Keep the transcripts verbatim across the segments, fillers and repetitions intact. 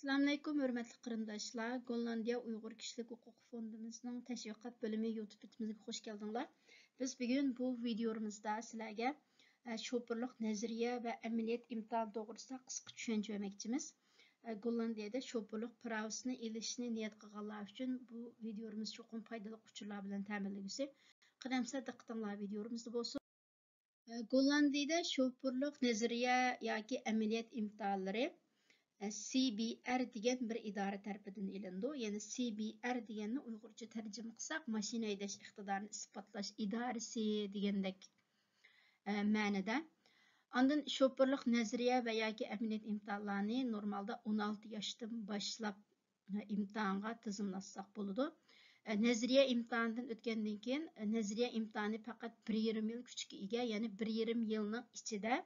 ئەسسالامۇئەلەيكۇم، ھۆرمەتلىك قېرىنداشلار! گوللاندىيە ئۇيغۇر كىشىلىك ھوقۇق فوندىمىزنىڭ تەشۋىقات بۆلۈمى يۇتۇب بېتىمىزگە خوش كەلدىڭلار. بىز بۈگۈن بۇ ۋىدىيومىزدا سىلەرگە، ئە، شوپۇرلۇق نەزەرىيە ۋە ئەمەلىيەت ئىمتىھانى توغرىسىدا قىسقا چۈشەنچە بەرمەكچىمىز. ئە، گوللاندىيەدە شوپۇرلۇق پىراۋىسىنى ئېلىشنى نىيەت قىلغانلار ئۈچۈن بۇ ۋىدىيومىز چوقۇم پايدىلىق ئۇچۇرلار بىلەن تەمىنلىگۈسى. قەدەمسە دىققىتىڭلار ۋىدىيومىزدا بولسۇن. گوللاندىيىدە شوپۇرلۇق نەزەرىيە ياكى ئەمەلىيەت ئىمتىھانلىرى، سى بى ئەر دېگەن بىر ئىدارە تەرىپىدىن ئېلىنىدۇ. يەنى سى بى ئەر دېگەننى ئۇيغۇرچە تەرجىمە قىلساق، ماشىنا ھەيدەش ئىقتىدارىنى ئىسپاتلاش ئىدارىسى دېگەندەك، ئە، مەنىدە. ئاندىن شوپۇرلۇق نەزەرىيە ۋە ياكى ئەمەلىيەت ئىمتىھانلارنى نورمالدا ئون ئالتە ياشتىن باشلاپ ئىمتىھانغا تىزىملاتساق بولىدۇ. نەزەرىيە ئىمتىھانىدىن ئۆتكەندىن كېيىن، نەزەرىيە ئىمتىھانى پەقەت بىر يېرىم يىل كۈچكە ئىگە، يەنى بىر يېرىم يىلنىڭ ئىچىدە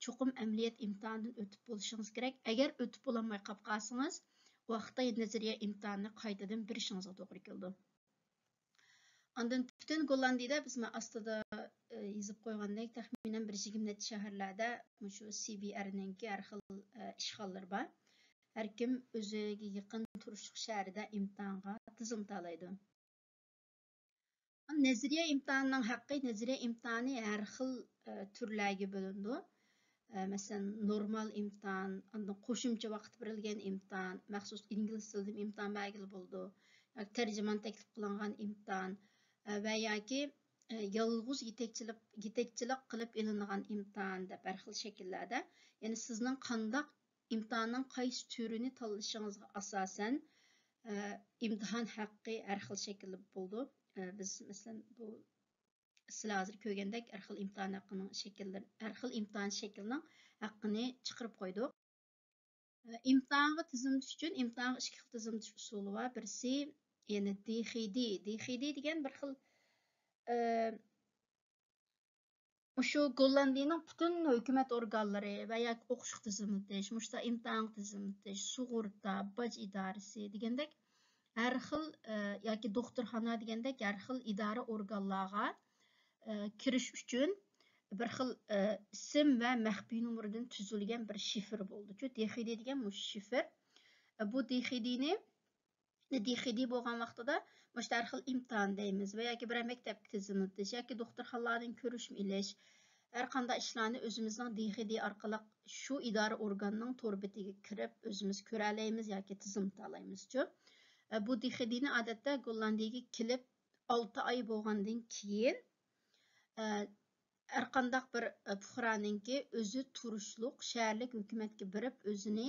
چوقۇم ئەمەلىيەت ئىمتىھانىدىن ئۆتۈپ بولۇشىڭىز كېرەك. ئەگەر ئۆتۈپ بولالماي قاپ قالسىڭىز، ئۇ ۋاقىتتا نەزەرىيە ئىمتىھانىنى قايتىدىن بېرىشىڭىزغا توغرا كېلىدۇ. ئاندىن پۈتۈن گوللاندىيىدە بىز مانا ئاستىدا، ئى، يېزىپ قويغاندەك، تەخمىنەن بىر يىگىرمە نەچچە شەھەرلەردە مۇشۇ سى بى ئەرنىڭكى ھەر خىل، ئى، ئىشخانىلىرى بار. ھەر كىم ئۆزىگە يېقىن تۇرۇشلۇق شەھىرىدە ئىمتىھانغا تىزىملىتالايدۇ. نەزەرىيە ئىمتىھانىنىڭ ھەققى، نەزەرىيە ئىمتىھانى ھەر خىل، ئى، تۈرلەرگە بۆلۈنىدۇ. ئە، مەسىلەن، نورمال ئىمتىھان، ئاندىن قوشۇمچە ۋاقىت بېرىلگەن ئىمتىھان، مەخسۇس ئىنگلىز تىلىدىن ئىمتىھان بەرگىلى بولىدۇ. ياكى تەرجىمانى تەكلىپ قىلىنغان ئىمتىھان، ئە، ۋە ياكى، ئە، يالغۇز يېتەكچىلىك، يېتەكچىلىك قىلىپ ئېلىنغان ئىمتىھان دەپ ھەر خىل شەكىللەردە. يەنى سىزنىڭ قانداق ئىمتىھاننىڭ قايسى تۈرىنى تاللىشىڭىزغا ئاساسەن، ئە، ئىمتىھان ھەققى ھەر خىل شەكىلدە بولىدۇ. ئە، بىز، مەسىلەن، بۇ سىلەر ھازىر كۆرگەندەك ھەر خىل ئىمتىھان ھەققىنىڭ شەكىللىرى، ھەر خىل ئىمتىھان شەكلىنىڭ ھەققىنى چىقىرىپ قويدۇق. ئىمتىھانغا تىزىملىتىش ئۈچۈن ئىمتىھانغا ئىككى خىل تىزىملىتىش ئۇسۇلى بار. بىرسى، يەنى دى خې دى. دى خې دى دېگەن بىر خىل، ئە، مۇشۇ گوللاندىيىنىڭ پۈتۈن ھۆكۈمەت ئورگانلىرى ۋە ياكى ئوقۇشقا تىزىملىتىش، مۇشۇنداق ئىمتىھانغا تىزىملىتىش، سۇغۇرتا، باج ئىدارىسى دېگەندەك ھەر خىل، ئە، ياكى دوختۇرخانا دېگەندەك ھەر خىل ئىدارە ئورگانلارغا، ئە، كىرىش ئۈچۈن بىر خىل، ئە، ئىسىم ۋە مەخپىي نومۇردىن تۈزۈلگەن بىر شىفىر بولىدۇ. شۇ دى خې دى دېگەن مۇشۇ شىفىر. ئە، بۇ دى خې دىنى، دى خې دى بولغان ۋاقتىدا مۇشۇ ھەر خىل ئىمتىھان دەيمىز ۋە ياكى بىرەر مەكتەپكە تىزىملىتىش ياكى دوختۇرخانىلاردىن كۆرۈشمە ئېلىش، ھەر قانداق ئىشلارنى ئۆزىمىزنىڭ دى خې دى ئارقىلىق شۇ ئىدارە ئورگاننىڭ تور بېتىگە كىرىپ ئۆزىمىز كۆرەلەيمىز ياكى تىزىملىتالايمىزچۇ. ئە، بۇ دى خې دىنى ئادەتتە گوللاندىيەگە كېلىپ ئالتە ئاي بولغاندىن كېيىن، ئە، ھەر قانداق بىر، ئە، پۇقرانىڭكى ئۆزى تۇرۇشلۇق شەھەرلىك ھۆكۈمەتكە بېرىپ ئۆزىنى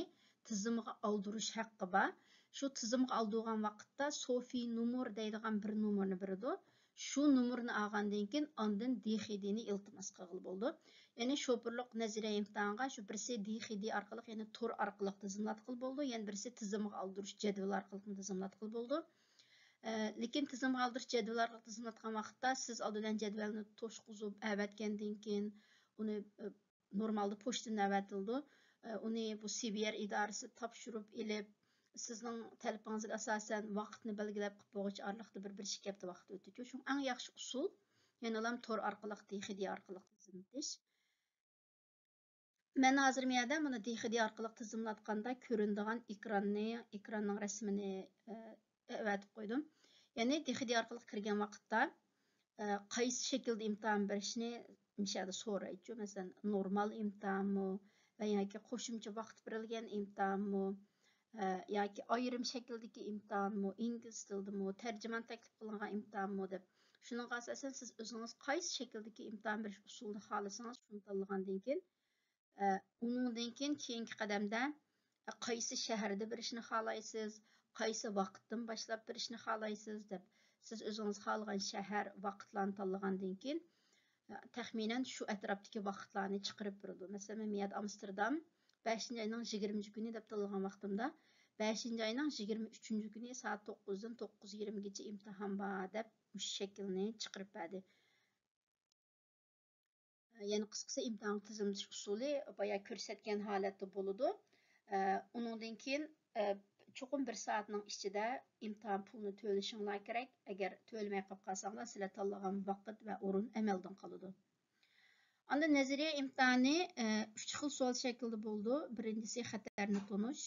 تىزىمغا ئالدۇرۇش ھەققى بار. شۇ تىزىمغا ئالدۇرغان ۋاقىتتا سوفىي نومۇر دەيدىغان بىر نومۇرنى بېرىدۇ. شۇ نومۇرنى ئالغاندىن كېيىن ئاندىن دى خې دىنى ئىلتىماس قىلغىلى بولىدۇ. يەنى شوپۇرلۇق نەزەرىيە ئىمتىھانغا شۇ بىرسى دى خې دى ئارقىلىق، يەنى تور ئارقىلىق تىزىملاتقىلى بولىدۇ، يەنە بىرسى تىزىمغا ئالدۇرۇش جەدۋىلى ئارقىلىق تىزىملاتقىلى بولىدۇ. ئە، لېكىن تىزىمغا ئالدۇرۇش جەدۋىلى ئارقىلىق تىزىملاتقان ۋاقىتتا سىز ئالدى بىلەن جەدۋەلنى توشقۇزۇپ ئەۋەتكەندىن كېيىن، ئۇنى، ئە، نورمالدا پوچتىدىن ئەۋەتىلىدۇ. ئە، ئۇنى بۇ سى بى ئەر ئىدارىسى تاپشۇرۇپ ئېلىپ، سىزنىڭ تەلىپىڭىزگە ئاساسەن ۋاقىتنى بەلگىلەپ قىلىپ بولغۇچە ئارىلىقتا بىر، بىر ئىككى ھەپتە ۋاقىت ئۆتىدۇ. شۇڭا ئەڭ ياخشى ئۇسۇل، يەنىلا تور ئارقىلىق، دى خې دى ئارقىلىق تىزىملىتىش. مەن ھازىر مۇ يەردە مانا دى خې دى ئارقىلىق تىزىملاتقاندا كۆرۈنىدىغان ئېكراننى، ئېكراننىڭ رەسىمىنى، ئە، ئەۋەتىپ قويدۇم. يەنى دى خې دى ئارقىلىق كىرگەن ۋاقىتتا، ئە، قايسى شەكىلدە ئىمتىھان بېرىشنى مۇشۇ يەردە سورايدۇ. مەسىلەن، نورمال ئىمتىھانمۇ ۋە ياكى قوشۇمچە ۋاقىت بېرىلگەن ئىمتىھانمۇ، ئە، ياكى ئايرىم شەكىلدىكى ئىمتىھانمۇ، ئىنگلىز تىلىدىمۇ، تەرجىمانى تەكلىپ قىلىنغان ئىمتىھانمۇ دەپ. شۇنىڭغا ئاساسەن سىز ئۆزىڭىز قايسى شەكىلدىكى ئىمتىھان بېرىش ئۇسۇلىنى خالىسىڭىز، شۇنى تاللىغاندىن كېيىن، ئە، ئۇنىڭدىن كېيىن كېيىنكى قەدەمدە، ئە، قايسى شەھەردە بېرىشنى خالايسىز، قايسى ۋاقىتتىن باشلاپ بېرىشنى خالايسىز دەپ، سىز ئۆزىڭىز خالىغان شەھەر، ۋاقىتلارنى تاللىغاندىن كېيىن، ئە، تەخمىنەن شۇ ئەتراپتىكى ۋاقىتلارنى چىقىرىپ بېرىدۇ. مەسىلەن، مەن مۇ يەردە ئامستېردام بەشىنچى ئاينىڭ يىگىرمىنچى كۈنى دەپ تاللىغان ۋاقتىمدا، بەشىنچى ئاينىڭ يىگىرمە ئۈچىنچى كۈنى سائەت توققۇزدىن توققۇز يېرىمگىچە ئىمتىھان بار دەپ مۇشۇ شەكىلنى چىقىرىپ بەردى. يەنى قىسقىسى، ئىمتىھانغا تىزىملىتىش ئۇسۇلى بايا كۆرسەتكەن ھالەتتە بولىدۇ. ئۇنىڭدىن كېيىن، چوقۇم بىر سائەتنىڭ ئىچىدە ئىمتىھان پۇلىنى تۆلىشىڭلار كېرەك. ئەگەر تۆلىمەي قاپ قالساڭلار، سىلەر تاللىغان ۋاقىت ۋە ئورۇن ئەمەلدىن قالىدۇ. ئاندىن نەزەرىيە ئىمتىھانى، ئۈچ خىل سوئال شەكلىدە بولىدۇ. بىرىنچىسى خەتەرنى تونۇش،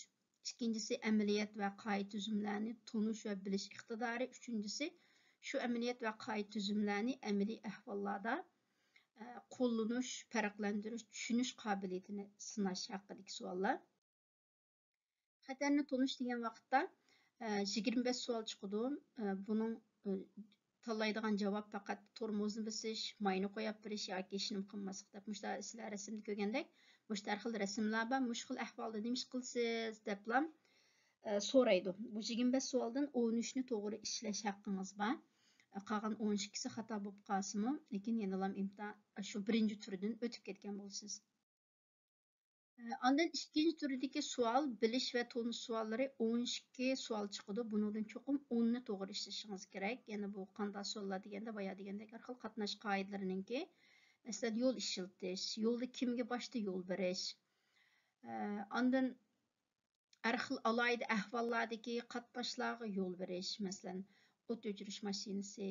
ئىككىنچىسى، ئەمەلىيەت ۋە قائىدە-تۈزۈملەرنى تونۇش ۋە بىلىش ئىقتىدارى. ئۈچىنچىسى، شۇ ئەمەلىيەت ۋە قائىدە-تۈزۈملەرنى ئەمەلىي ئەھۋاللاردا، ئە، قوللىنىش، پەرقلەندۈرۈش، چۈشىنىش قابىلىيىتىنى سىناش ھەققىدىكى سوئاللار. خەتەرنى تونۇش دېگەن ۋاقىتتا، ئە، يىگىرمە بەش سوئال چىقىدۇ. ئە، بۇنىڭ، ئە، تاللايدىغان جاۋاب پەقەت تورمۇزنى بېسىش، ماينى قويۇپ بېرىش ياكى شىنىم قىلماسلىق دەپ مۇشۇ سىلەر رەسىمدە كۆرگەندەك مۇشۇ ھەر خىل رەسىملەر بار. مۇشۇ خىل ئەھۋالدا نېمە ئىش قىلىسىز دەپلا، ئە، سورايدۇ. بۇ يىگىرمە بەش سوئالدىن ئون ئۈچنى توغرا ئىشلەش ھەققىڭىز بار. ئە، قالغان ئون ئىككىسى خاتا بولۇپ قالسىمۇ، لېكىن يەنىلا ئىمتىھان شۇ بىرىنچى تۈردىن ئۆتۈپ كەتكەن بولىسىز. ئاندىن ئىككىنچى تۈردىكى سوئال، بىلىش ۋە تونۇش سوئاللىرى، ئون ئىككى سوئال چىقىدۇ. بۇنىڭدىن چوقۇم ئوننى توغرا ئىشلىشىڭىز كېرەك. يەنە بۇ قانداق سوئاللار دېگەندە، بايا دېگەندەك، ھەر خىل قاتناش قائىدىلىرىنىڭكى، مەسىلەن، يول ئىشلىتىش، يولدا كىمگە باشتا يول بېرىش، ئاندىن ھەر خىل ئالاھىدە ئەھۋاللاردىكى قاتناشلارغا يول بېرىش، مەسىلەن، ئوت ئۆچۈرۈش ماشىنىسى،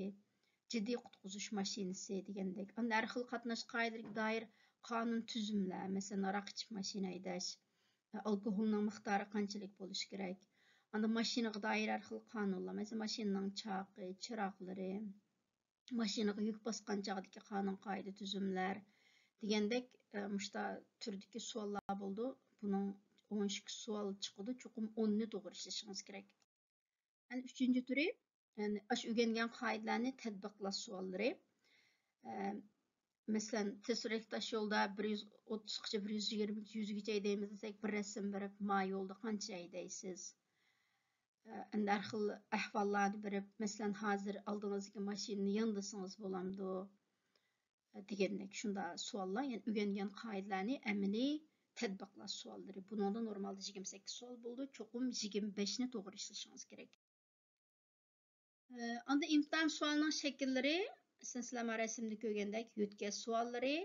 جىددىي قۇتقۇزۇش ماشىنىسى دېگەندەك. ئاندىن ھەر خىل قاتناش قائىدىلىرىگە دائىر قانۇن تۈزۈملەر، مەسىلەن، ھاراق ئىچىپ ماشىنا ھەيدەش، ئالكوھولنىڭ مىقدارى قانچىلىك بولۇشى كېرەك. ئاندىن ماشىنىغا دائىر ھەر خىل قانۇنلار، مەسىلەن، ماشىنىنىڭ چاقى، چىراغلىرى، ماشىنىغا يۈك باسقان چاغدىكى قانۇن قائىدە تۈزۈملەر دېگەندەك، ئە، مۇشتا تۈردىكى سوئاللار بولىدۇ. بۇنىڭ ئون ئىككى سوئال چىقىدۇ، چوقۇم ئوننى توغرا ئىشلىشىڭىز كېرەك. يەنە ئۈچىنچى تۈرى، يەنى ئاشۇ ئۆگەنگەن قائىدىلەرنى تەتبىقلاش سوئاللىرى. ئە، مەسىلەن، تېز سۈرئەتلىك تاش يولدا بىر يۈز ئوتتۇزغىچە، بىر يۈز يىگىرمە، يۈزگىچە ھەيدەيمىز دېسەك، بىر رەسىم بېرىپ، ما يولدا قانچە ھەيدەيسىز؟ ئە، ئەمدى ھەر خىل ئەھۋاللارنى بېرىپ، مەسىلەن، ھازىر ئالدىڭىزدىكى ماشىنىنى ياندىسىڭىز بولامدۇ؟ ئە، دېگەندەك شۇنداق سوئاللار، يەنى ئۆگەنگەن قائىدىلەرنى ئەمەلىي تەتبىقلاش سوئاللىرى. بۇنىڭدا نورمالدا يىگىرمە سەككىز سوئال بولىدۇ، چوقۇم يىگىرمە بەشنى توغرا ئىشلىشىڭىز كېرەك. ئە، ئاندىن ئىمتىھان سوئالىنىڭ شەكىللىرى، سىلەر رەسىمدە كۆرگەندەك يۆتكەش سوئاللىرى،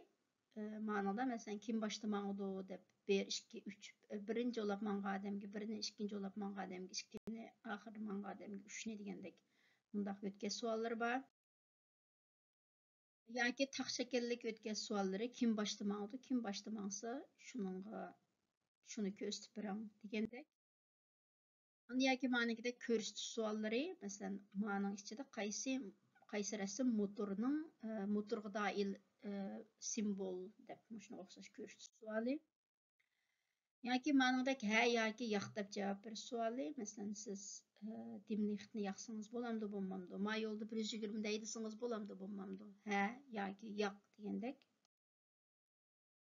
ئە، مانىدا، مەسىلەن، كىم باشتا ماڭىدۇ دەپ، بىر، ئىككى، ئۈچ، ئە، بىرىنچى ئۇلاپ ماڭغان ئادەمگە بىرنى، ئىككىنچى ئۇلاپ ماڭغان ئادەمگە ئىككىنى، ئاخىرىدا ماڭغان ئادەمگە ئۈچنى دېگەندەك مۇنداق يۆتكەش سوئاللىرى بار. ياكى تاق شەكىللىك يۆتكەش سوئاللىرى، كىم باشتا ماڭىدۇ، كىم باشتا ماڭسا، شۇنىڭغا، شۇنى كۆرسىتىپ بېرىڭ دېگەندەك. ئاندىن ياكى مانىڭكىدەك كۆرسىتىش سوئاللىرى، مەسىلەن، مانىڭ ئىچىدە قايسى، قايسى رەسىم موتورنىڭ، ئە، موتورغا دائىر، ئە، سىمۋول دەپ مۇشۇنىڭغا ئوخشاش كۆرسىتىش سوئالى. ياكى مانىڭدەك ھە ياكى ياق دەپ جاۋاب بېرىش سوئالى. مەسىلەن، سىز، ئە، دىملىختنى ياقسىڭىز بولامدۇ، بولمامدۇ؟ ما يولدا بىر يۈز يىگىرمىدە ھەيدىسىڭىز بولامدۇ، بولمامدۇ؟ ھە ياكى ياق دېگەندەك.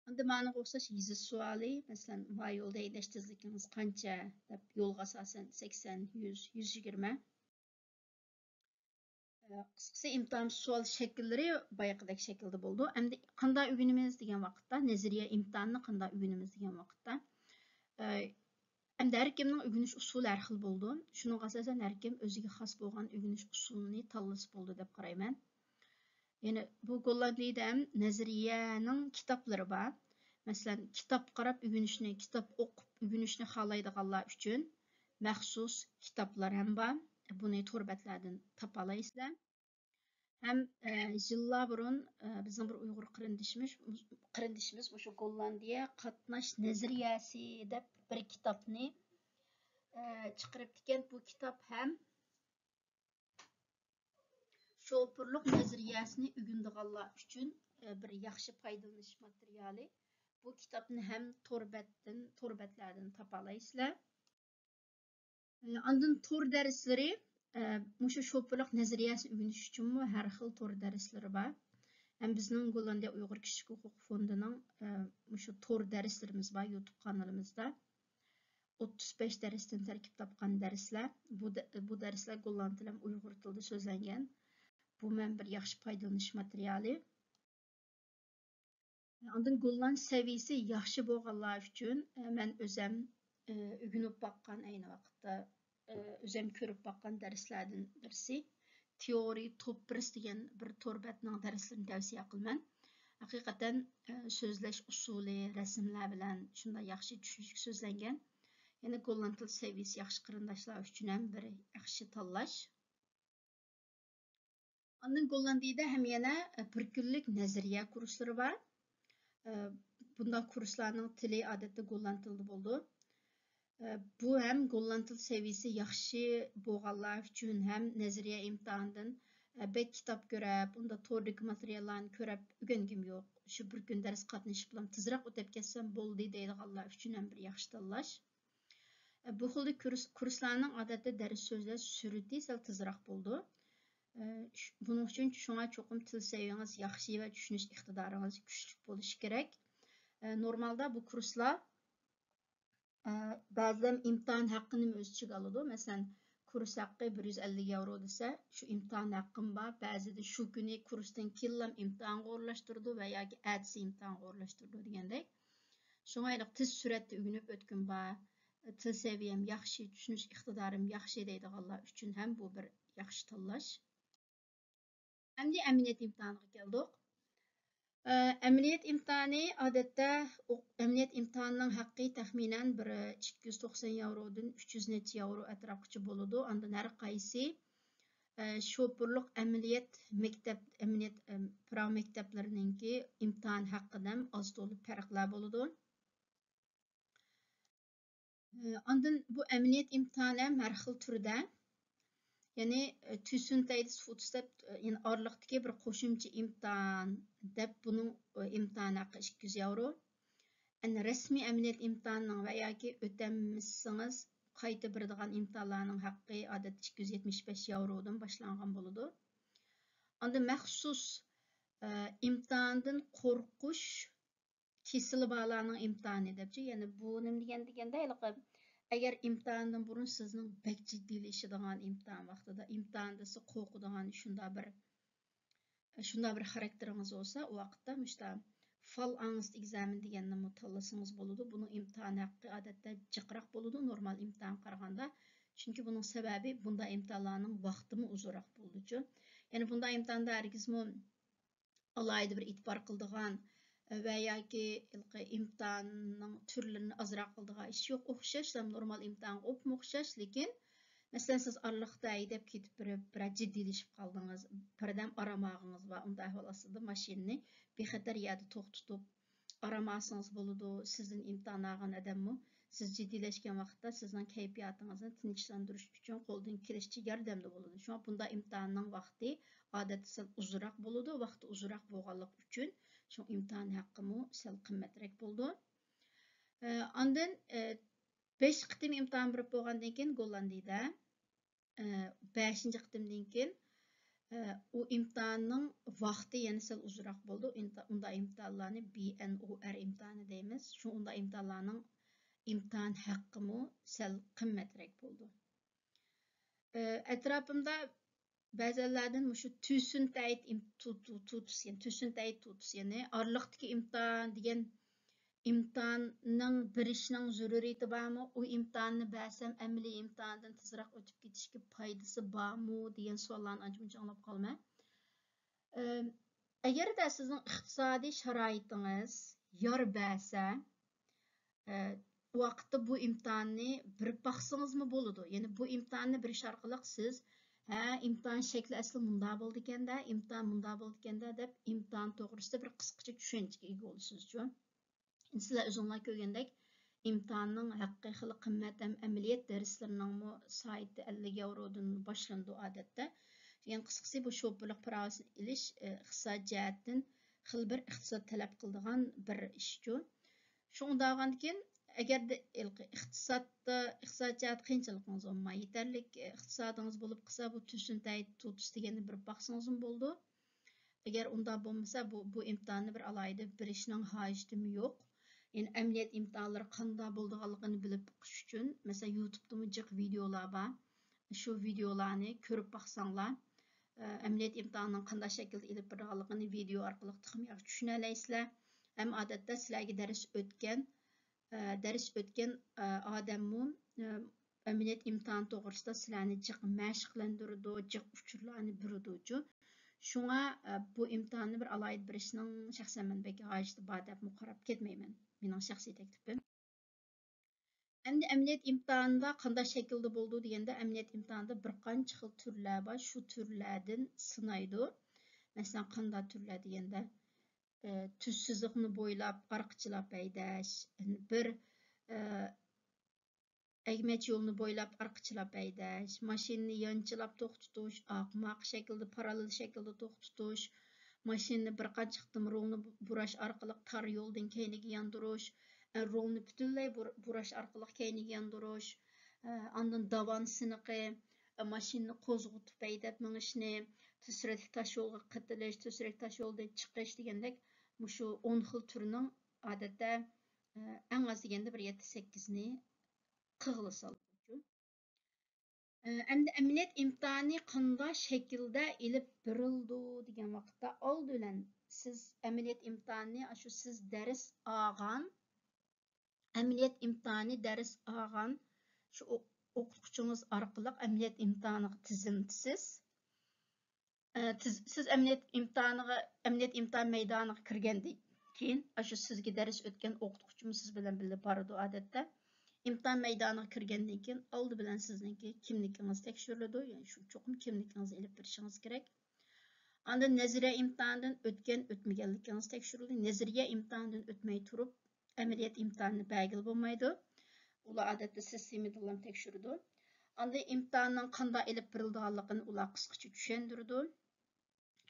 ئاندىن مانىڭغا ئوخشاش يېزىش سوئالى، مەسىلەن، ما يولدا ھەيدەش تېزلىكىڭىز قانچە دەپ، يولغا ئاساسەن سەكسەن، يۈز، يۈز يىگىرمە. ئە، قىسقىسى، ئىمتىھان سوئال شەكىللىرى بايىقىدەك شەكىلدە بولىدۇ. ئەمدى قانداق ئۆگىنىمىز دېگەن ۋاقىتتا، نەزەرىيە ئىمتىھانىنى قانداق ئۆگىنىمىز دېگەن ۋاقىتتا، ئە، ئەمدى ھەر كىمنىڭ ئۆگىنىش ئۇسۇلى ھەر خىل بولىدۇ. شۇنىڭغا ئاساسەن ھەر كىم ئۆزىگە خاس بولغان ئۆگىنىش ئۇسۇلىنى تاللىسا بولىدۇ دەپ قارايمەن. يەنى بۇ گوللاندىيەدە ھەم نەزەرىيەنىڭ كىتابلىرى بار. مەسىلەن، كىتاب قاراپ ئۆگىنىشنى، كىتاب ئوقۇپ ئۆگىنىشنى خالايدىغانلار ئۈچۈن مەخسۇس كىتابلار ھەم بار. بۇنى تور بەتلەردىن تاپالايسىلەر. ھەم، ئە، يىللار بۇرۇن، ئە، بىزنىڭ بىر ئۇيغۇر قېرىندىشىمىز، قېرىندىشىمىز مۇشۇ گوللاندىيە قاتناش نەزەرىيەسى دەپ بىر كىتابنى، ئە، چىقىرىپتىكەن. بۇ كىتاب ھەم شوپۇرلۇق نەزەرىيەسىنى ئۆگىنىدىغانلار ئۈچۈن، ئە، بىر ياخشى پايدىلىنىش ماتېرىيالى. بۇ كىتابنى ھەم تور بەتتىن، تور بەتلەردىن تاپالايسىلەر. ئاندىن تور دەرسلىرى، ئە، مۇشۇ شوپۇرلۇق نەزەرىيەسىنى ئۆگىنىش ئۈچۈنمۇ ھەر خىل تور دەرسلىرى بار. ھەم بىزنىڭ گوللاندىيە ئۇيغۇر كىشىلىك ھوقۇق فوندىنىڭ، ئە، مۇشۇ تور دەرسلىرىمىز بار يۇتۇب قانىلىمىزدا. ئوتتۇز بەش دەرستىن تەركىب تاپقان دەرسلەر. بۇ دە-، بۇ دەرسلەر گوللاند تىلى ھەم ئۇيغۇر تىلىدا سۆزلەنگەن. بۇ مەن بىر ياخشى پايدىلىنىش ماتېرىيالى. ئاندىن گوللاند سەۋىيىسى ياخشى بولغانلار ئۈچۈن، ئە، مەن ئۆزەم، ئە، ئۆگىنىپ باققان، ئەينى ۋاقىتتا، ئە، ئۆزەم كۆرۈپ باققان دەرسلەردىن بىرسى. تىيورى توپپېرس دېگەن بىر تور بەتنىڭ دەرسلىرىنى تەۋسىيە قىلىمەن. ھەقىقەتەن، ئە، سۆزلەش ئۇسۇلى، رەسىملەر بىلەن شۇنداق ياخشى چۈشىنىشلىك سۆزلەنگەن. يەنە گوللاند تىل سەۋىيىسى ياخشى قېرىنداشلار ئۈچۈن ھەم بىر ياخشى تاللاش. ئاندىن گوللاندىيەدە ھەم يەنە بىر كۈنلۈك نەزەرىيە كۇرسلىرى بار. بۇنداق كۇرسلارنىڭ تىلى ئادەتتە گوللاند تىلىدا بولىدۇ. ئە، بۇ ھەم گوللاند تىل سەۋىيەسى ياخشى بولغانلار ئۈچۈن ھەم نەزەرىيە ئىمتىھانىدىن، ئە، بەك كىتاب كۆرۈپ، ئۇنداق توردىكى ماتېرىياللارنى كۆرۈپ ئۆگەنگۈم يوق. شۇ بىر كۈن دەرس قاتنىشىپلا تېزراق ئۆتۈپ كەتسەم بولدى دەيدىغانلار ئۈچۈن ھەم بىر ياخشى تاللاش. ئە، بۇ خىلدىكى كۇرس-، كۇرسلارنىڭ ئادەتتە دەرس سۆزلەش سۈرئىتى سەل تېزراق بولىدۇ. ئە، ش-، بۇنىڭ ئۈچۈن شۇڭا چوقۇم تىل سەۋىيەڭىز ياخشى ۋە چۈشىنىش ئىقتىدارىڭىز كۈچلۈك بولۇشى كېرەك. ئە، نورمالدا بۇ كۇرسلار، ئە، بەزىلەر ئىمتىھان ھەققىنىمۇ ئۆز ئىچىگە ئالىدۇ. مەسىلەن، كۇرس ھەققى بىر يۈز ئەللىك ياۋرو دېسە، شۇ ئىمتىھان ھەققىم بار. بەزىدە شۇ كۈنى كۇرستىن كېيىنلا ئىمتىھانغا ئورۇنلاشتۇرىدۇ ۋە ياكى ئەتىسى ئىمتىھانغا ئورۇنلاشتۇرىدۇ دېگەندەك. شۇڭا ھېلىقى تېز سۈرئەتتە ئۆگىنىپ ئۆتكۈم بار، تىل سەۋىيەم ياخشى، چۈشىنىش ئىقتىدارىم ياخشى دەيدىغانلار ئۈچۈن ھەم بۇ بىر ياخشى تاللاش. ئەمدى ئەمەلىيەت ئىمتىھانىغا كەلدۇق. ئە، ئەمەلىيەت ئىمتىھانى ئادەتتە ئو-، ئەمەلىيەت ئىمتىھانىنىڭ ھەققى تەخمىنەن بىر ئىككى يۈز توقسان ياۋرودىن ئۈچ يۈز نەچچە ياۋرو ئەتراپىغىچە بولىدۇ. ئاندىن ھەر قايسى، ئە، شوپۇرلۇق ئەمەلىيەت مەكتەپ، ئەمەلىيەت، ئەم، پىراۋا مەكتەپلىرىنىڭكى ئىمتىھان ھەققىدە ئاز تولا پەرقلەر بولىدۇ. ئاندىن بۇ ئەمەلىيەت ئىمتىھانى ھەم ھەر خىل تۈردە، يەنى تۈسۈنتەيدىس فۇتس دەپ، يەنى ئارىلىقتىكى بىر قوشۇمچە ئىمتىھان دەپ، بۇنىڭ ئىمتىھان ھەققى ئىككى يۈز ياۋرو. ئەنە رەسمىي ئەمەلىيەت ئىمتىھانىنىڭ ۋە ياكى ئۆتەلمىسىڭىز قايتا بېرىدىغان ئىمتىھانلارنىڭ ھەققى ئادەتتە ئىككى يۈز يەتمىش بەش ياۋرودىن باشلانغان بولىدۇ. ئاندىن مەخسۇس ئىمتىھاندىن قورقۇش كېسىلى بارلارنىڭ ئىمتىھانى دەپچۇ. يەنى بۇ نېمە دېگەن دېگەندە، ھېلىقى ئەگەر ئىمتىھاندىن بۇرۇن سىزنىڭ بەك جىددىيلىشىدىغان ئىمتىھان ۋاقتىدا، ئىمتىھان دېسە قورقىدىغان شۇنداق بىر، شۇنداق بىر خاراكتېرىڭىز بولسا، ئۇ ۋاقىتتا مۇشتا فال ئاڭست ئېگزامېن دېگەننىمۇ تاللىسىڭىز بولىدۇ. بۇنىڭ ئىمتىھان ھەققى ئادەتتە جىقراق بولىدۇ نورمال ئىمتىھانغا قارىغاندا. چۈنكى بۇنىڭ سەۋەبى بۇنداق ئىمتىھانلارنىڭ ۋاقتىمۇ ئۇزۇنراق بولىدۇچۇ. يەنى بۇنداق ئىمتىھاندا ھەرگىزمۇ ئالاھىدە بىر ئېتىبار قىلىدىغان ۋە ياكى ھېلىقى ئىمتىھاننىڭ تۈرلىرىنى ئازراق قىلىدىغان ئىش يوق. ئوخشاش، نورمال ئىمتىھانغا ئوپمۇ ئوخشاش، لېكىن، مەسىلەن، سىز ئارىلىقتا ھەيدەپ كېتىپ بېرىپ، بىرەر جىددىيلىشىپ قالدىڭىز، بىردەم ئارام ئالغىڭىز بار، ئۇنداق ئەھۋال ئاستىدا ماشىنىنى بىخەتەر يەردە توختىتىپ، ئارام ئالسىڭىز بولىدۇ. سىزدىن ئىمتىھان ئالغان ئادەممۇ سىز جىددىيلەشكەن ۋاقىتتا سىزنىڭ كەيپىياتىڭىزنى تىنچلاندۇرۇش ئۈچۈن قولىدىن كېلىشىچە ياردەمدە بولىدۇ. شۇڭا بۇنداق ئىمتىھاننىڭ ۋاقتى ئادەتتە سەل ئۇزۇنراق بولىدۇ. ۋاقتى ئۇزۇنراق بولغانلىقى ئۈچۈن شۇڭا ئىمتىھان ھەققىمۇ سەل قىممەترەك بولىدۇ. ئە، ئاندىن، ئە، بەش قېتىم ئىمتىھان بېرىپ بولغاندىن كېيىن گوللاندىيىدە، ئە، بەشىنچى قېتىمدىن كېيىن، ئە، ئۇ ئىمتىھاننىڭ ۋاقتى يەنە سەل ئۇزۇنراق بولىدۇ. ئىمتا-، ئۇنداق ئىمتىھانلارنى بى ئېن ئو ئار ئىمتىھانى دەيمىز. شۇ ئۇنداق ئىمتىھانلارنىڭ ئىمتىھان ھەققىمۇ سەل قىممەترەك بولىدۇ. ئە، ئەتراپىمدا بەزەنلەردىن مۇشۇ تۈسۈنتەيت ئىم-، تۇ-، تۇ-، تۇتۇس، يەنى تۈسۈنتەيت تۇتۇس، يەنى ئارىلىقتىكى ئىمتىھان دېگەن ئىمتىھاننىڭ بېرىشنىڭ زۆرۈرىيىتى بارمۇ؟ ئۇ ئىمتىھاننى بەرسەم ئەمەلىي ئىمتىھاندىن تېزراق ئۆتۈپ كېتىشكە پايدىسى بارمۇ؟ دېگەن سوئاللارنى ئانچە-مۇنچە ئاڭلاپ قالىمەن. ئەم، ئەگەردە سىزنىڭ ئىقتىسادىي شارائىتىڭىز يار بەرسە، ئە، ئۇ ۋاقىتتا بۇ ئىمتىھاننى بېرىپ باقسىڭىزمۇ بولىدۇ. يەنى بۇ ئىمتىھاننى بېرىش ئارقىلىق سىز، ھە، ئىمتىھان شەكلى ئەسلى مۇنداق بولىدىكەن-دە، ئىمتىھان مۇنداق بولىدىكەن-دە دەپ ئىمتىھان توغرىسىدا بىر قىسقىچە چۈشەنچىگە ئىگە بولىسىزچۇ. سىلەر ئۆزۈڭلار كۆرگەندەك، ئىمتىھاننىڭ ھەققى خېلى قىممەت ھەم ئەمەلىيەت دەرسلىرىنىڭمۇ سائىتى ئەللىك ياۋرودىن باشلىنىدۇ ئادەتتە. دېگەن قىسقىسى، بۇ شوپۇرلۇق پىراۋىسىنى ئېلىش، ئى، ئىقتىساد جەھەتتىن خېلى بىر ئىقتىساد تەلەپ قىلىدىغان بىر ئىشچۇ. شۇنداق بولغاندىكىن، ئەگەردە ھېلىقى ئىقتىسادتا، ئىقتىساد جەھەتتە قىيىنچىلىقىڭىز بولماي، يېتەرلىك، ئى، ئىقتىسادىڭىز بولۇپ قالسا، بۇ تۈسۈنتەيت تۇتۇس دېگەننى بېرىپ باقسىڭىزمۇ بولىدۇ. ئەگەر ئۇنداق بولمىسا، بۇ، بۇ ئىمتىھاننى بىر ئالاھىدە بېرىشنىڭ ھاجىتىمۇ يوق. يەنى ئەمەلىيەت ئىمتىھانلىرى قانداق بولىدىغانلىقىنى بىلىپ بېقىش ئۈچۈن، مەسىلەن، يۇتۇبتىمۇ جىق ۋىدېئولار بار. شۇ ۋىدېئولارنى كۆرۈپ باقساڭلار، ئە، ئەمەلىيەت ئىمتىھانىنىڭ قانداق شەكىلدە ئېلىپ بېرىدىغانلىقىنى ۋىدېئو ئارقىلىق تېخىمۇ ياخشى چۈشىنەلەيسىلەر. ھەم ئادەتتە سىلەرگە دەرس ئۆتكەن، ئە، دەرس ئۆتكەن، ئە، ئادەممۇ، ئە، ئەمەلىيەت ئىمتىھانى توغرىسىدا سىلەرنى جىق مەشىقلەندۈرىدۇ، جىق ئۇچۇرلارنى بېرىدۇچۇ. شۇڭا، ئە، بۇ ئىمتىھاننى بىر ئالاھىدە بېرىشنىڭ شەخسەن مەن بەك ھاجىتى بار دەپمۇ قاراپ كەتمەيمەن. مېنىڭ شەخسىي تەكلىپىم. ئەمدى ئەمەلىيەت ئىمتىھانىدا قانداق شەكىلدە بولىدۇ دېگەندە، ئەمەلىيەت ئىمتىھانىدا بىر قانچە خىل تۈرلەر بار. شۇ تۈرلەردىن سىنايدۇ. مەسىلەن، قانداق تۈرلەر دېگەندە، ئە، تۈز سىزىقنى بويلاپ، ئارقىچىلاپ ھەيدەش، بىر، ئە، ئەگمەچ يولنى بويلاپ ئارقىچىلاپ ھەيدەش، ماشىنىنى يانچىلاپ توختىتىش، ئاق ماق شەكىلدە، پاراللېل شەكىلدە توختىتىش، ماشىنىنى بىر قانچە قېتىم رولنى بۇ-، بۇراش ئارقىلىق تار يولدىن كەينىگە ياندۇرۇش، ئە، رولنى پۈتۈنلەي بۇر-، بۇراش ئارقىلىق كەينىگە ياندۇرۇش، ئە، ئاندىن داۋان سىنىقى، ئە، ماشىنىنى قوزغىتىپ ھەيدەپ مېڭىشنى، تۈز سۈرئەتلىك تاش يولغا قېتىلىش، تۈز سۈرئەتلىك تاش يولدىن چىقىش دېگەندەك مۇشۇ ئون خىل تۈرنىڭ ئادەتتە، ئە، ئەڭ ئاز دېگەندە بىر يەتتە سەككىزنى قىغىلى سالىدۇ. ئەمدى ئەمەلىيەت ئىمتىھانى قانداق شەكىلدە ئېلىپ بېرىلىدۇ دېگەن ۋاقىتتا، ئالدى بىلەن سىز ئەمەلىيەت ئىمتىھانىنى ئاشۇ سىز دەرس ئالغان، ئەمەلىيەت ئىمتىھانى دەرس ئالغان شۇ ئو-، ئوقۇتقۇچىڭىز ئارقىلىق ئەمەلىيەت ئىمتىھانىغا تىزىملىتىسىز. ئە، تىز-، سىز ئەمەلىيەت ئىمتىھانىغا، ئەمەلىيەت ئىمتىھان مەيدانىغا كىرگەندىن كېيىن، ئاشۇ سىزگە دەرس ئۆتكەن ئوقۇتقۇچىمۇ سىز بىلەن بىللە بارىدۇ ئادەتتە. ئىمتىھان مەيدانىغا كىرگەندىن كېيىن، ئالدى بىلەن سىزنىڭكى كىملىكىڭىز تەكشۈرۈلىدۇ، يەنى شۇ چوقۇم كىملىكىڭىزنى ئېلىپ بېرىشىڭىز كېرەك. ئاندىن نەزەرىيە ئىمتىھانىدىن ئۆتكەن، ئۆتمىگەنلىكىڭىز تەكشۈرۈلىدۇ. نەزەرىيە ئىمتىھانىدىن ئۆتمەي تۇرۇپ، ئەمەلىيەت ئىمتىھانىنى بەرگىلى بولمايدۇ. ئۇلار ئادەتتە سىستېمىدىنلا تەكشۈرىدۇ. ئاندىن ئىمتىھاننىڭ قانداق ئېلىپ بېرىلىدىغانلىقىنى ئۇلار قىسقىچە چۈشەندۈرىدۇ.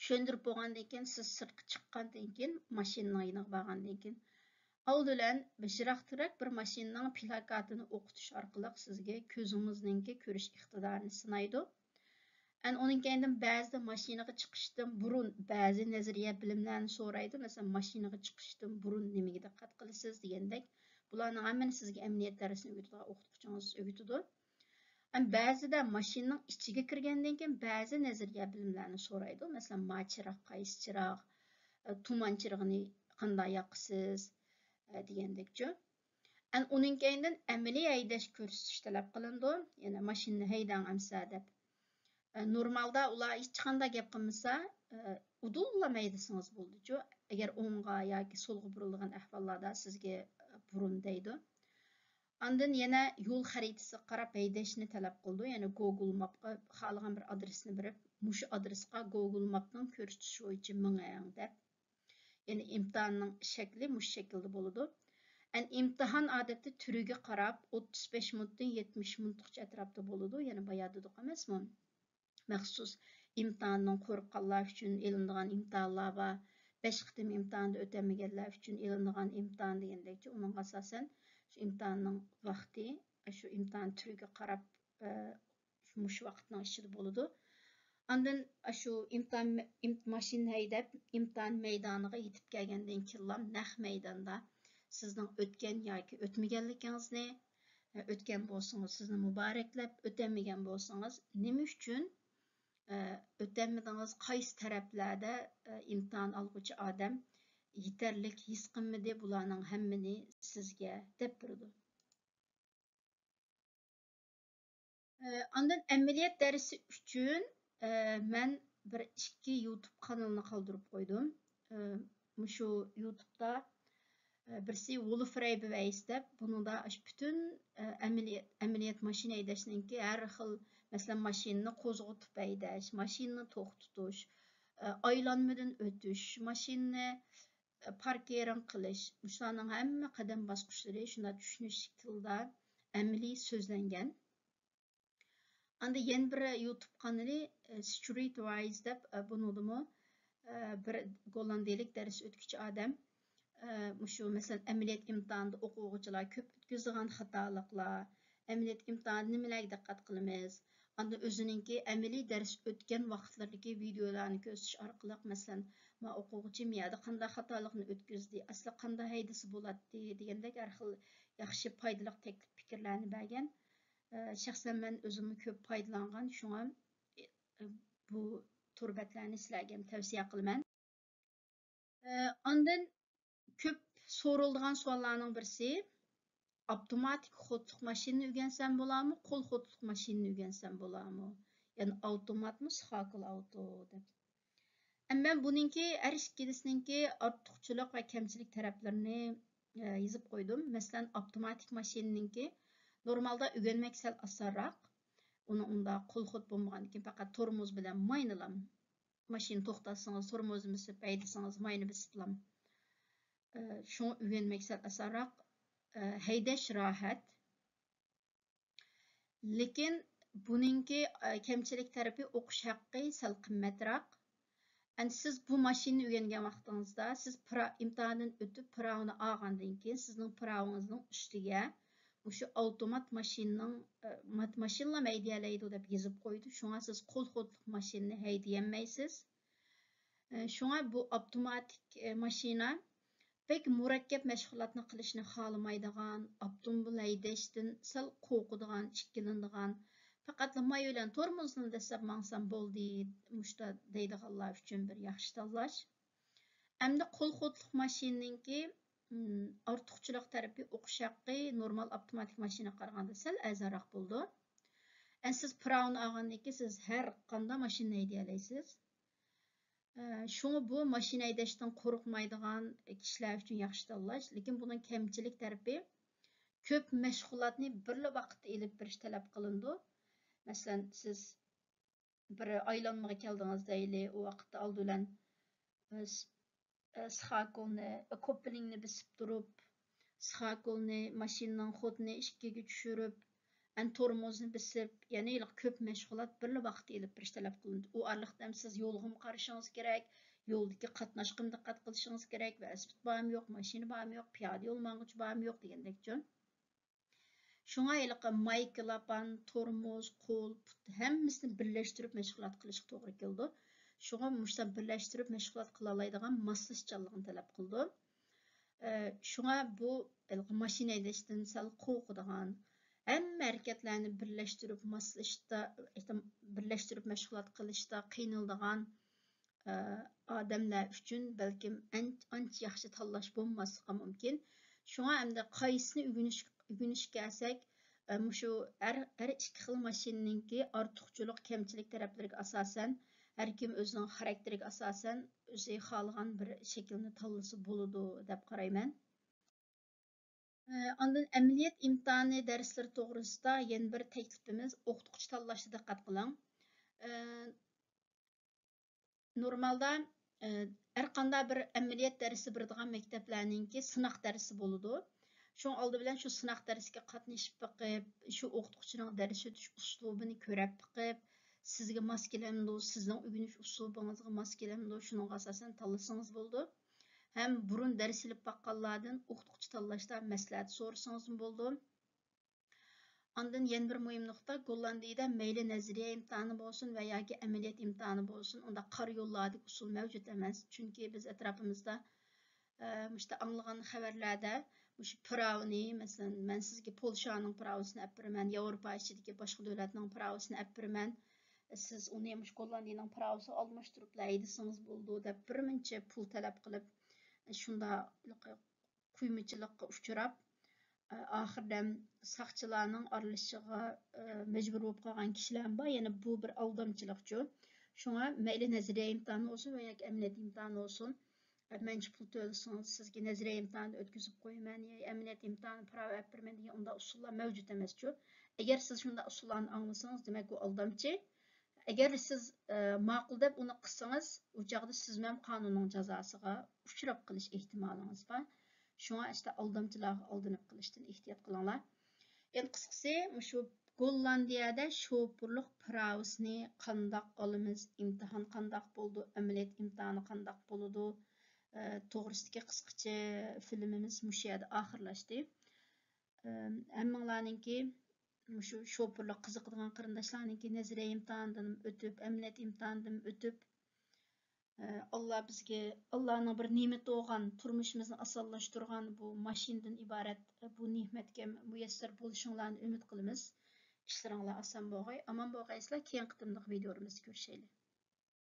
چۈشەندۈرۈپ بولغاندىن كېيىن، سىز سىرتقا چىققاندىن كېيىن، ماشىنىنىڭ يېنىغا بارغاندىن كېيىن، ئالدى بىلەن بىر يىراقتىراق بىر ماشىنىنىڭ پىلاكاتىنى ئوقۇتۇش ئارقىلىق سىزگە كۆزىڭىزنىڭكى كۆرۈش ئىقتىدارىنى سىنايدۇ. ئەن ئۇنىڭ كەينىدىن بەزىدە ماشىنىغا چىقىشتىن بۇرۇن بەزى نەزەرىيە بىلىملەرنى سورايدۇ. مەسىلەن، ماشىنىغا چىقىشتىن بۇرۇن نېمىگە دىققەت قىلىسىز دېگەندەك، بۇلارنىڭ ھەممىنى سىزگە ئەمەلىيەت دەرسىنى ئۆگىتىدىغان ئوقۇتقۇچىڭىز ئۆگىتىدۇ. ھەم بەزىدە ماشىنىنىڭ ئىچىگە كىرگەندىن كېيىن بەزى نەزەرىيە بىلىملەرنى سورايدۇ. مەسىلەن، ما چىراغ قايسى چىراغ، ئە، تۇمان چىرىغىنى قانداق ياقىسىز، ئە، دېگەندەكچۇ. ئەن ئۇنىڭ كەينىدىن ئەمەلىي ھەيدەش كۆرسىتىش تەلەپ قىلىنىدۇ. يەنى ماشىنىنى ھەيدەڭ ئەمسە دەپ. ئە، نورمالدا ئۇلار ھېچقانداق گەپ قىلمىسا، ئە، ئۇدۇللا ھەيدىسىڭىز بولىدۇچۇ. ئەگەر ئوڭغا ياكى سولغا بۇرۇلىدىغان ئەھۋاللاردا سىزگە، ئە، بۇرۇن دەيدۇ. ئاندىن يەنە يول خەرىتىسىگە قاراپ ھەيدەشنى تەلەپ قىلىدۇ. يەنى گوگول ماپقا خالىغان بىر ئادرېسنى بېرىپ، مۇشۇ ئادرېسقا گوگول ماپنىڭ كۆرسىتىشى بويىچە مېڭىڭ دەپ. يەنى ئىمتىھاننىڭ شەكلى مۇشۇ شەكىلدە بولىدۇ. ئەن ئىمتىھان ئادەتتە تۈرىگە قاراپ ئوتتۇز بەش مىنۇتتىن يەتمىش مىنۇتقىچە ئەتراپتا بولىدۇ. يەنى بايا دېدۇق ئەمەسمۇ؟ مەخسۇس ئىمتىھاندىن قورققانلار ئۈچۈن ئېلىنىدىغان ئىمتىھانلار بار. بەش قېتىم ئىمتىھاندا ئۆتەلمىگەنلەر ئۈچۈن ئېلىنىدىغان ئىمتىھان دېگەندەكچە، ئۇنىڭغا ئاساسەن شۇ ئىمتىھاننىڭ ۋاقتى، شۇ ئىمتىھان تۈرىگە قاراپ، ئە، مۇشۇ ۋاقىتنىڭ ئىچىدە بولىدۇ. ئاندىن ئاشۇ ئىمتىھان، ئىم-، ماشىنا ھەيدەپ، ئىمتىھان مەيدانىغا يېتىپ كەلگەندىن كېيىنلا نەق مەيداندا سىزنىڭ ئۆتكەن ياكى ئۆتمىگەنلىكىڭىزنى، ئە، ئۆتكەن بولسىڭىز، سىزنى مۇبارەكلەپ، ئۆتەلمىگەن بولسىڭىز، نېمە ئۈچۈن، ئە، ئۆتەلمىدىڭىز، قايسى تەرەپلەردە، ئە، ئىمتىھان ئالغۇچى ئادەم يېتەرلىك ھېس قىلمىدى، بۇلارنىڭ ھەممىنى سىزگە دەپ بېرىدۇ. ئە، ئاندىن ئەمەلىيەت دەرسى ئۈچۈن، ئە، مەن بىر ئىككى يۇتۇب قانىلىنى قالدۇرۇپ قويدۇم. ئە، مۇشۇ يۇتۇبتا، ئە، بىرسى ۋولفراي بىۋەيس دەپ، بۇنىڭدا ئاشۇ پۈتۈن، ئە، ئەمەلىيەت، ئەمەلىيەت ماشىنا ھەيدەشنىڭكى ھەر خىل، مەسىلەن، ماشىنىنى قوزغىتىپ ھەيدەش، ماشىنىنى توختىتىش، ئە، ئايلانمىدىن ئۆتۈش، ماشىنىنى، ئە، پاركىرىڭ قىلىش، مۇشۇلارنىڭ ھەممە قەدەم باسقۇچلىرى شۇنداق چۈشىنىش تىلىدا ئەمەلىي سۆزلەنگەن. ئاندىن يەنە بىر يۇتۇب قانىلى، ئە، سترىت ۋايز دەپ، ئە، بۇنىڭدىمۇ، ئە، بىر گوللاندىيەلىك دەرس ئۆتكۈچى ئادەم، ئە، مۇشۇ، مەسىلەن، ئەمەلىيەت ئىمتىھانىدا ئوقۇغۇچىلار كۆپ ئۆتكۈزىدىغان خاتالىقلار، ئەمەلىيەت ئىمتىھانىدا نېمىلەرگە دىققەت قىلىمىز، ئاندىن ئۆزىنىڭكى ئەمەلىي دەرس ئۆتكەن ۋاقىتلىرىدىكى ۋىدېئولارنى كۆرسىتىش ئارقىلىق، مەسىلەن، ما ئوقۇغۇچى مىيادە قانداق خاتالىقنى ئۆتكۈزدى، ئەسلى قانداق ھەيدىسە بولاتتى دېگەندەك ھەر خىل ياخشى پايدىلىق تەكلىپ پىكىرلەرنى بەرگەن. ئە، شەخسەن مەن ئۆزۈممۇ كۆپ پايدىلانغان، شۇڭا، ئە، بۇ تور بەتلەرنى سىلەرگە ھەم تەۋسىيە قىلىمەن. ئە، ئاندىن كۆپ سورىلىدىغان سوئاللارنىڭ بىرسى، ئاپتوماتىك خوتلۇق ماشىنىنى ئۆگەنسەم بولامۇ، قول خوتلۇق ماشىنىنى ئۆگەنسەم بولامۇ؟ يەنى ئاپتوماتمۇ، سىخاكىل ئاۋتو دەپ. ئەمما بۇنىڭكى ھەر ئىككىلىسىنىڭكى ئارتۇقچىلىق ۋە كەمچىلىك تەرەپلىرىنى، ئە، يېزىپ قويدۇم. مەسىلەن، ئاپتوماتىك ماشىنىنىڭكى نورمالدا ئۆگەنمەك سەل ئاسانراق. ئۇنىڭ ئۇنداق قول خود بولمىغاندىكىن پەقەت تورمۇز بىلەن ماينىلام. ماشىنا توختاتسىڭىز، تورمۇزنى بېسىپ ھەيدىسىڭىز، ماينا بېسىپلام. ئە، شۇڭا ئۆگەنمەك سەل ئاسانراق. ئە، ھەيدەش راھەت. لېكىن بۇنىڭكى، ئە، كەمچىلىك تەرىپى ئوقۇش ھەققى سەل قىممەتراق. ئەمدى سىز بۇ ماشىنىنى ئۆگەنگەن ۋاقتىڭىزدا، سىز پرا-، ئىمتىھاندىن ئۆتۈپ، پىراۋىنى ئالغاندىن كېيىن، سىزنىڭ پىراۋىڭىزنىڭ ئۈستىگە مۇشۇ ئاۋتومات ماشىنىنىڭ، ئە، مات-، ماشىنىلا ھەيدىيەلەيدۇ دەپ يېزىپ قويىدۇ. شۇڭا سىز قول خوتلۇق ماشىنىنى ھەيدىيەلمەيسىز. ئە، شۇڭا بۇ ئاپتوماتىك، ئە، ماشىنا بەك مۇرەككەپ مەشغۇلاتنى قىلىشنى خالىمايدىغان، ئاپتوموبىل ھەيدەشتىن سەل قورقىدىغان، ئىككىلىنىدىغان، پەقەتلا ماي بىلەن تورمۇزنى دەسسەپ ماڭسام بولدى، مۇشتا دەيدىغانلار ئۈچۈن بىر ياخشى تاللاش. ئەمدى قول خوتلۇق ماشىنىنىڭكى، ئىم، ئارتۇقچىلىق تەرىپى ئوقۇش ھەققى نورمال ئاپتوماتىك ماشىنىغا قارىغاندا سەل ئەرزانراق بولىدۇ. ئەمدى سىز پىراۋىنى ئالغاندىن كېيىن سىز ھەر قانداق ماشىنىنى ھەيدىيەلەيسىز. ئە، شۇڭا بۇ ماشىنا ھەيدەشتىن قورقمايدىغان كىشىلەر ئۈچۈن ياخشى تاللاش. لېكىن بۇنىڭ كەمچىلىك تەرىپى، كۆپ مەشغۇلاتنى بىرلا ۋاقىتتا ئېلىپ بېرىش تەلەپ قىلىنىدۇ. مەسىلەن، سىز بىر ئايلانمىغا كەلدىڭىز دەيلى، ئۇ ۋاقىتتا ئالدى بىلەن، ئە، س-، ئە، سىخاكولنى، ئە، كوپلىڭنى بېسىپ تۇرۇپ، سىخاكولنى، ماشىنىنىڭ خوتىنى ئىككىگە چۈشۈرۈپ، ئەن تورمۇزنى بېسىپ، يەنە ھېلىقى كۆپ مەشغۇلات بىرلا ۋاقىتتا ئېلىپ بېرىش تەلەپ قىلىنىدۇ. ئۇ ئارىلىقتا ھەم سىز يولغىمۇ قارىشىڭىز كېرەك، يولدىكى قاتناشقىمۇ دىققەت قىلىشىڭىز كېرەك، ۋېلىسىپىت بارمۇ يوق، ماشىنا بارمۇ يوق، پىيادە يول ماڭغۇچى بارمۇ يوق دېگەندەكچۇ. شۇڭا ھېلىقى مايكا لاپان، تورمۇز، قول، پۇت ھەممىسىنى بىرلەشتۈرۈپ مەشغۇلات قىلىشقا توغرا كېلىدۇ. شۇڭا مۇشۇنداق بىرلەشتۈرۈپ مەشغۇلات قىلالايدىغان ماسلىشىشچانلىقنى تەلەپ قىلىدۇ. ئە، شۇڭا بۇ ھېلىقى ماشىنا ھەيدەشتىن سەل قورقىدىغان، ھەممە ھەرىكەتلەرنى بىرلەشتۈرۈپ ماسلىشىشتا، بىرلەشتۈرۈپ مەشغۇلات قىلىشتا قىينىلىدىغان، ئە، ئادەملەر ئۈچۈن بەلكىم ئەن-، ئانچە ياخشى تاللاش بولماسلىقى مۇمكىن. شۇڭا ئەمدى قايسىنى ئۆگىنىش، ئۆگىنىشكە كەلسەك، ئە، مۇشۇ ھەر، ھەر ئىككى خىل ماشىنىنىڭكى ئارتۇقچىلىق، كەمچىلىك تەرەپلىرىگە ئاساسەن، ھەر كىم ئۆزىنىڭ خاراكتېرىگە ئاساسەن ئۆزى خالىغان بىر شەكىلنى تاللىسا بولىدۇ دەپ قارايمەن. ئە، ئاندىن ئەمەلىيەت ئىمتىھانى دەرسلىرى توغرىسىدا يەنە بىر تەكلىپىمىز، ئوقۇتقۇچى تاللاشتا دىققەت قىلىڭ. ئە، نورمالدا، ئە، ھەر قانداق بىر ئەمەلىيەت دەرسى بېرىدىغان مەكتەپلەرنىڭكى سىناق دەرسى بولىدۇ. شۇڭا ئالدى بىلەن شۇ سىناق دەرسىگە قاتنىشىپ بېقىپ، شۇ ئوقۇتقۇچىنىڭ دەرس ئۆتۈش ئۇسلۇبىنى كۆرۈپ بېقىپ، سىزگە ماس كېلەمدۇ، سىزنىڭ ئۆگىنىش ئۇسلۇبىڭىزغا ماس كېلەمدۇ، شۇنىڭغا ئاساسەن تاللىسىڭىز بولىدۇ. ھەم بۇرۇن دەرس ئېلىپ باققانلاردىن ئوقۇتقۇچى تاللاشتا مەسلىھەت سورىسىڭىزمۇ بولىدۇ. ئاندىن يەنە بىر مۇھىم نۇقتا، گوللاندىيىدە مەيلى نەزەرىيە ئىمتىھانى بولسۇن ۋە ياكى ئەمەلىيەت ئىمتىھانى بولسۇن، ئۇنداق قارا يوللاردىكى ئۇسۇل مەۋجۇت ئەمەس. چۈنكى بىز ئەتراپىمىزدا، ئە، مۇشۇ ئاڭلىغان خەۋەرلەردە مۇشۇ پىراۋىنى، مەسىلەن، مەن سىزگە پولشانىڭ پىراۋىسىنى ئەپ بېرىمەن، ياۋروپا ئىچىدىكى باشقا دۆلەتنىڭ پىراۋىسىنى ئەپ بېرىمەن، سىز ئۇنى مۇشۇ گوللاندىيىنىڭ پىراۋىسىغا ئالماشتۇرۇپلا ھەيدىسىڭىز بولىدۇ، دەپ بىرمۇنچە پۇل تەلەپ قىلىپ، شۇنداق قۇيمىچىلىققا ئۇچراپ، ئاخىرىدا ساقچىلارنىڭ ئارىلىشىشىغا مەجبۇر بولۇپ قالغان كىشىلەرمۇ بار. يەنە بۇ بىر ئالدامچىلىقچۇ. شۇڭا مەيلى نەزەرىيە ئىمتىھانى بولسۇن ۋە ياكى ئەمەلىيەت ئىمتىھانى بولسۇن، مەنچە پۇل تۆلىسىڭىز، سىزگە نەزەرىيە ئىمتىھانىنى ئۆتكۈزۈپ قويىمەن يا ئەمەلىيەت ئىمتىھانى پىراۋا ئەپ بېرىمەن دېگەن ئۇنداق ئۇسۇللار مەۋجۇت ئەمەسچۇ. ئەگەر سىز شۇنداق ئۇسۇللارنى ئاڭلىسىڭىز، دېمەك، ئۇ ئالدامچى. ئەگەر سىز، ئە، ماقۇل دەپ ئۇنى قىلسىڭىز، ئۇ چاغدا سىزمۇ ھەم قانۇننىڭ جازاسىغا ئۇچراپ قېلىش ئېھتىمالىڭىز بار. شۇڭا ئىشتە ئالدامچىلارغا ئالدىنىپ قېلىشتىن ئېھتىيات قىلىڭلار. ئەڭ قىسقىسى، مۇشۇ گوللاندىيەدە شوپۇرلۇق پىراۋىسىنى قانداق ئالىمىز، ئىمتىھان قانداق بولىدۇ، ئەمەلىيەت ئىمتىھانى قانداق بولىدۇ، ئە، توغرىسىدىكى قىسقىچە فىلىمىمىز مۇشۇ يەردە ئاخىرلاشتى. ئە، ھەممىڭلارنىڭكى مۇشۇ شوپۇرلۇق قىزىقىدىغان قېرىنداشلارنىڭكى نەزەرىيە ئىمتىھانىدىن ئۆتۈپ، ئەمەلىيەت ئىمتىھانىدىن ئۆتۈپ، ئە، ئاللا بىزگە، ئاللانىڭ بىر نېمىتى بولغان، تۇرمۇشىمىزنى ئاسانلاشتۇرغان بۇ ماشىنىدىن ئىبارەت، ئە، بۇ نېمەتكە مۇيەسسەر بولۇشۇڭلارنى ئۈمىد قىلىمىز. ئىشلىرىڭلار ئاسان بولغاي، ئامان بولغايسىلەر. كېيىنكى قېتىملىق ۋىدىيولىرىمىزدا كۆرۈشەيلى.